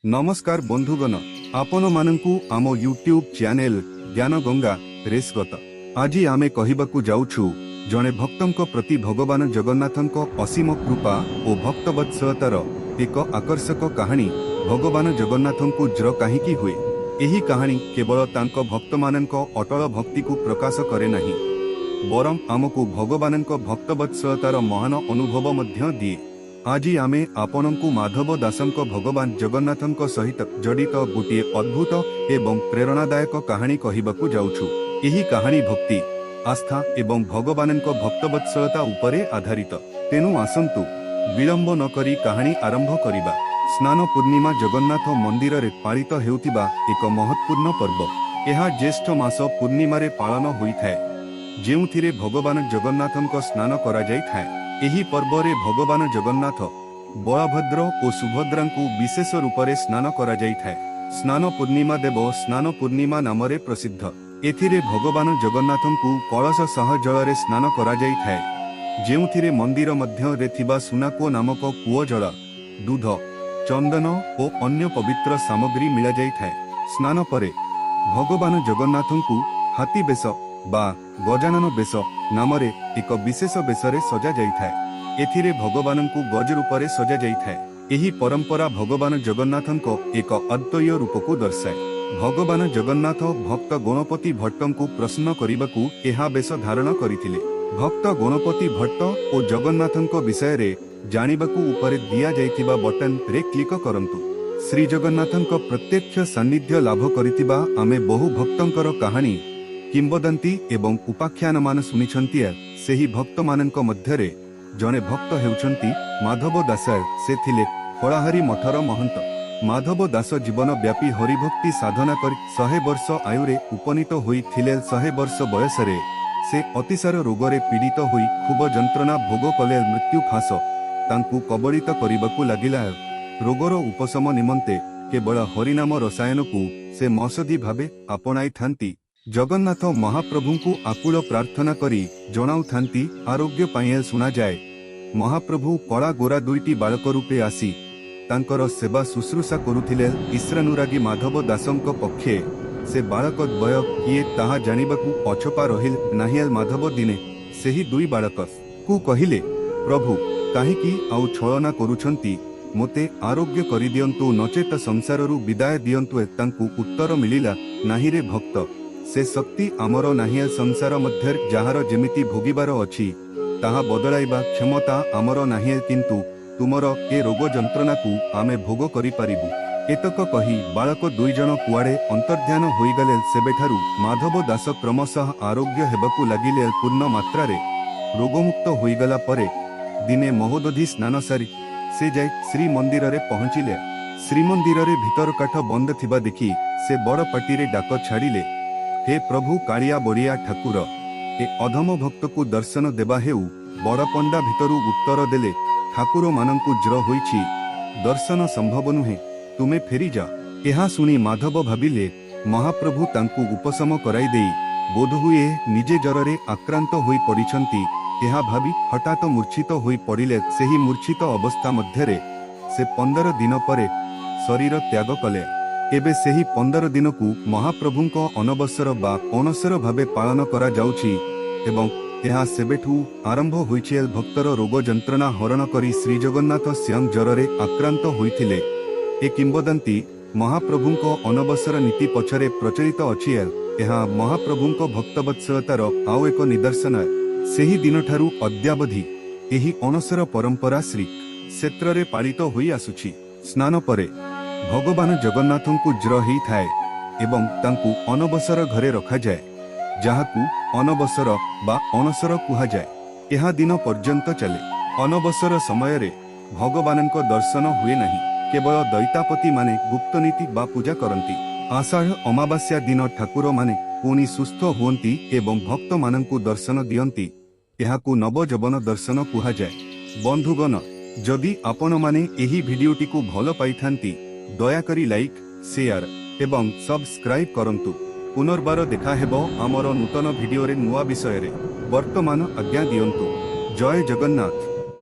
ନମସ୍କାର ବନ୍ଧୁଗଣ, ଆପଣମାନଙ୍କୁ ଆମ ୟୁଟ୍ୟୁବ ଚ୍ୟାନେଲ ଜ୍ଞାନଗଙ୍ଗା ରେ ସ୍ୱାଗତ। ଆଜି ଆମେ କହିବାକୁ ଯାଉଛୁ ଜଣେ ଭକ୍ତଙ୍କ ପ୍ରତି ଭଗବାନ ଜଗନ୍ନାଥଙ୍କ ଅସୀମ କୃପା ଓ ଭକ୍ତବତ୍ସଳତାର ଏକ ଆକର୍ଷକ କାହାଣୀ। ଭଗବାନ ଜଗନ୍ନାଥଙ୍କୁ ଜ୍ୱର କାହିଁକି ହୁଏ? ଏହି କାହାଣୀ କେବଳ ତାଙ୍କ ଭକ୍ତମାନଙ୍କ ଅଟଳ ଭକ୍ତିକୁ ପ୍ରକାଶ କରେ ନାହିଁ, ବରଂ ଆମକୁ ଭଗବାନଙ୍କ ଭକ୍ତବତ୍ସଳତାର ମହାନ ଅନୁଭବ ମଧ୍ୟ ଦିଏ। ଆଜି ଆମେ ଆପଣଙ୍କୁ ମାଧବ ଦାସଙ୍କ ଭଗବାନ ଜଗନ୍ନାଥଙ୍କ ସହିତ ଜଡ଼ିତ ଗୋଟିଏ ଅଦ୍ଭୁତ ଏବଂ ପ୍ରେରଣାଦାୟକ କାହାଣୀ କହିବାକୁ ଯାଉଛୁ। ଏହି କାହାଣୀ ଭକ୍ତି, ଆସ୍ଥା ଏବଂ ଭଗବାନଙ୍କ ଭକ୍ତବତ୍ସଳତା ଉପରେ ଆଧାରିତ। ତେଣୁ ଆସନ୍ତୁ, ବିଳମ୍ବ ନ କରି କାହାଣୀ ଆରମ୍ଭ କରିବା। ସ୍ନାନ ପୂର୍ଣ୍ଣିମା ଜଗନ୍ନାଥ ମନ୍ଦିରରେ ପାଳିତ ହେଉଥିବା ଏକ ମହତ୍ତ୍ୱପୂର୍ଣ୍ଣ ପର୍ବ। ଏହା ଜ୍ୟେଷ୍ଠ ମାସ ପୂର୍ଣ୍ଣିମାରେ ପାଳନ ହୋଇଥାଏ, ଯେଉଁଥିରେ ଭଗବାନ ଜଗନ୍ନାଥଙ୍କ ସ୍ନାନ କରାଯାଇଥାଏ। ଏହି ପର୍ବରେ ଭଗବାନ ଜଗନ୍ନାଥ, ବଳଭଦ୍ର ଓ ସୁଭଦ୍ରାଙ୍କୁ ବିଶେଷ ରୂପରେ ସ୍ନାନ କରାଯାଇଥାଏ। ସ୍ନାନ ପୂର୍ଣ୍ଣିମା ଦେବ ସ୍ନାନ ପୂର୍ଣ୍ଣିମା ନାମରେ ପ୍ରସିଦ୍ଧ। ଏଥିରେ ଭଗବାନ ଜଗନ୍ନାଥଙ୍କୁ କଳସ ସହ ଜଳରେ ସ୍ନାନ କରାଯାଇଥାଏ, ଯେଉଁଥିରେ ମନ୍ଦିର ମଧ୍ୟରେ ଥିବା ସୁନାକୂଅ ନାମକ କୂଅ ଜଳ, ଦୁଧ, ଚନ୍ଦନ ଓ ଅନ୍ୟ ପବିତ୍ର ସାମଗ୍ରୀ ମିଳାଯାଇଥାଏ। ସ୍ନାନ ପରେ ଭଗବାନ ଜଗନ୍ନାଥଙ୍କୁ ହାତୀ ବେଶ ବା ଗଜାନନ ବେଶ ନାମରେ ଏକ ବିଶେଷ ବେଶରେ ସଜାଯାଇଥାଏ। ଏଥିରେ ଭଗବାନଙ୍କୁ ଗଜ ରୂପରେ ସଜାଯାଇଥାଏ। ଏହି ପରମ୍ପରା ଭଗବାନ ଜଗନ୍ନାଥଙ୍କ ଏକ ଅଦ୍ୱୈୟ ରୂପକୁ ଦର୍ଶାଏ। ଭଗବାନ ଜଗନ୍ନାଥ ଭକ୍ତ ଗଣପତି ଭଟ୍ଟଙ୍କୁ ପ୍ରସନ୍ନ କରିବାକୁ ଏହା ବେଶ ଧାରଣ କରିଥିଲେ। ଭକ୍ତ ଗଣପତି ଭଟ୍ଟ ଓ ଜଗନ୍ନାଥଙ୍କ ବିଷୟରେ ଜାଣିବାକୁ ଉପରେ ଦିଆଯାଇଥିବା ବଟନରେ କ୍ଲିକ କରନ୍ତୁ। ଶ୍ରୀଜଗନ୍ନାଥଙ୍କ ପ୍ରତ୍ୟକ୍ଷ ସାନ୍ନିଧ୍ୟ ଲାଭ କରିଥିବା ଆମେ ବହୁ ଭକ୍ତଙ୍କର କାହାଣୀ, କିମ୍ବଦନ୍ତୀ ଏବଂ ଉପାଖ୍ୟାନମାନ ଶୁଣିଛନ୍ତି। ସେହି ଭକ୍ତମାନଙ୍କ ମଧ୍ୟରେ ଜଣେ ଭକ୍ତ ହେଉଛନ୍ତି ମାଧବ ଦାସ। ସେ ଥିଲେ ଫଳାହାରୀ ମଠର ମହନ୍ତ। ମାଧବ ଦାସ ଜୀବନ ବ୍ୟାପୀ ହରିଭକ୍ତି ସାଧନା କରି 100 ବର୍ଷ ଆୟୁରେ ଉପନୀତ ହୋଇଥିଲେ। 100 ବର୍ଷ ବୟସରେ ସେ ଅତିସାର ରୋଗରେ ପୀଡ଼ିତ ହୋଇ ଖୁବ ଯନ୍ତ୍ରଣା ଭୋଗ କଲେ। ମୃତ୍ୟୁ ଫାଶ ତାଙ୍କୁ କବଳିତ କରିବାକୁ ଲାଗିଲା। ରୋଗର ଉପଶମ ନିମନ୍ତେ କେବଳ ହରିନାମ ରସାୟନକୁ ସେ ମହୌଷଧି ଭାବେ ଆପଣାଇଥାନ୍ତି। ଜଗନ୍ନାଥ ମହାପ୍ରଭୁଙ୍କୁ ଆକୁଳ ପ୍ରାର୍ଥନା କରି ଜଣାଉଥାନ୍ତି ଆରୋଗ୍ୟ ପାଇଁ। ଶୁଣାଯାଏ, ମହାପ୍ରଭୁ କଳା ଗୋରା ଦୁଇଟି ବାଳକ ରୂପେ ଆସି ତାଙ୍କର ସେବା ଶୁଶ୍ରୂଷା କରୁଥିଲେ। ଈଶ୍ରାନୁରାଗୀ ମାଧବ ଦାସଙ୍କ ପକ୍ଷେ ସେ ବାଳକ ଦ୍ୱୟ କିଏ ତାହା ଜାଣିବାକୁ ଅଛପା ରହିଲ ନାହିଁ। ମାଧବ ଦିନେ ସେହି ଦୁଇ ବାଳକକୁ କହିଲେ, ପ୍ରଭୁ, କାହିଁକି ଆଉ ଛଳନା କରୁଛନ୍ତି? ମୋତେ ଆରୋଗ୍ୟ କରିଦିଅନ୍ତୁ, ନଚେତ ସଂସାରରୁ ବିଦାୟ ଦିଅନ୍ତୁ। ତାଙ୍କୁ ଉତ୍ତର ମିଳିଲା, ନାହିଁରେ ଭକ୍ତ, ସେ ଶକ୍ତି ଆମର ନାହିଁ। ସଂସାର ମଧ୍ୟରେ ଯାହାର ଯେମିତି ଭୋଗିବାର ଅଛି, ତାହା ବଦଳାଇବା କ୍ଷମତା ଆମର ନାହିଁ, କିନ୍ତୁ ତୁମର ଏ ରୋଗ ଯନ୍ତ୍ରଣାକୁ ଆମେ ଭୋଗ କରିପାରିବୁ। ଏତକ କହି ବାଳକ ଦୁଇ ଜଣ କୁଆଡ଼େ ଅନ୍ତର୍ଧ୍ୟାନ ହୋଇଗଲେ। ସେବେଠାରୁ ମାଧବ ଦାସ କ୍ରମଶଃ ଆରୋଗ୍ୟ ହେବାକୁ ଲାଗିଲେ। ପୂର୍ଣ୍ଣ ମାତ୍ରାରେ ରୋଗମୁକ୍ତ ହୋଇଗଲା ପରେ ଦିନେ ମହୋଦଧି ସ୍ନାନ ସାରି ସେ ଯାଇ ଶ୍ରୀମନ୍ଦିରରେ ପହଞ୍ଚିଲେ। ଶ୍ରୀମନ୍ଦିରରେ ଭିତରକାଠ ବନ୍ଦ ଥିବା ଦେଖି ସେ ବଡ଼ ପାଟିରେ ଡାକ ଛାଡ଼ିଲେ, ହେ ପ୍ରଭୁ କାଳିଆ ବଳିଆ ଠାକୁର, ଏ ଅଧମ ଭକ୍ତକୁ ଦର୍ଶନ ଦେବା ହେଉ। ବଡ଼ ପଣ୍ଡା ଭିତରୁ ଉତ୍ତର ଦେଲେ, ଠାକୁରମାନଙ୍କୁ ଜ୍ୱର ହୋଇଛି, ଦର୍ଶନ ସମ୍ଭବ ନୁହେଁ, ତୁମେ ଫେରିଯାଅ। ଏହା ଶୁଣି ମାଧବ ଭାବିଲେ, ମହାପ୍ରଭୁ ତାଙ୍କୁ ଉପଶମ କରାଇ ଦେଇ ବୋଧହୁଏ ନିଜେ ଜ୍ୱରରେ ଆକ୍ରାନ୍ତ ହୋଇ ପଡ଼ିଛନ୍ତି। ଏହା ଭାବି ହଠାତ ମୂର୍ଚ୍ଛିତ ହୋଇ ପଡ଼ିଲେ। ସେହି ମୂର୍ଚ୍ଛିତ ଅବସ୍ଥା ମଧ୍ୟରେ ସେ 15 ଦିନ ପରେ ଶରୀର ତ୍ୟାଗ କଲେ। ଏବେ ସେହି 15 ଦିନକୁ ମହାପ୍ରଭୁଙ୍କ ଅନବସର ବା ଅଣସର ଭାବେ ପାଳନ କରାଯାଉଛି ଏବଂ ଏହା ସେବେଠୁ ଆରମ୍ଭ ହୋଇଛି। ଭକ୍ତର ରୋଗ ଯନ୍ତ୍ରଣା ହରଣ କରି ଶ୍ରୀଜଗନ୍ନାଥ ସ୍ୱୟଂ ଜ୍ୱରରେ ଆକ୍ରାନ୍ତ ହୋଇଥିଲେ। ଏ କିମ୍ବଦନ୍ତୀ ମହାପ୍ରଭୁଙ୍କ ଅନବସର ନୀତି ପଛରେ ପ୍ରଚଳିତ ଅଛି। ଏହା ମହାପ୍ରଭୁଙ୍କ ଭକ୍ତବତ୍ସଳତାର ଆଉ ଏକ ନିଦର୍ଶନ। ସେହି ଦିନଠାରୁ ଅଦ୍ୟାବଧି ଏହି ଅଣସର ପରମ୍ପରା ଶ୍ରୀ କ୍ଷେତ୍ରରେ ପାଳିତ ହୋଇ ଆସୁଛି। ସ୍ନାନ ପରେ ଭଗବାନ ଜଗନ୍ନାଥଙ୍କୁ ଜ୍ୱର ହେଇଥାଏ ଏବଂ ତାଙ୍କୁ ଅନବସର ଘରେ ରଖାଯାଏ, ଯାହାକୁ ଅନବସର ବା ଅଣସର କୁହାଯାଏ। ଏହା ଦିନ ପର୍ଯ୍ୟନ୍ତ ଚାଲେ। ଅନବସର ସମୟରେ ଭଗବାନଙ୍କ ଦର୍ଶନ ହୁଏ ନାହିଁ, କେବଳ ଦୈତାପତିମାନେ ଗୁପ୍ତନୀତି ବା ପୂଜା କରନ୍ତି। ଆଷାଢ଼ ଅମାବାସ୍ୟା ଦିନ ଠାକୁରମାନେ ପୁଣି ସୁସ୍ଥ ହୁଅନ୍ତି ଏବଂ ଭକ୍ତମାନଙ୍କୁ ଦର୍ଶନ ଦିଅନ୍ତି। ଏହାକୁ ନବଯୌବନ ଦର୍ଶନ କୁହାଯାଏ। ବନ୍ଧୁଗଣ, ଯଦି ଆପଣମାନେ ଏହି ଭିଡିଓଟିକୁ ଭଲ ପାଇଥାନ୍ତି, ଦୟାକରି ଲାଇକ୍, ସେୟାର ଏବଂ ସବସ୍କ୍ରାଇବ୍ କରନ୍ତୁ। ପୁନର୍ବାର ଦେଖାହେବ ଆମର ନୂତନ ଭିଡିଓରେ ନୂଆ ବିଷୟରେ। ବର୍ତ୍ତମାନ ଆଜ୍ଞା ଦିଅନ୍ତୁ। ଜୟ ଜଗନ୍ନାଥ।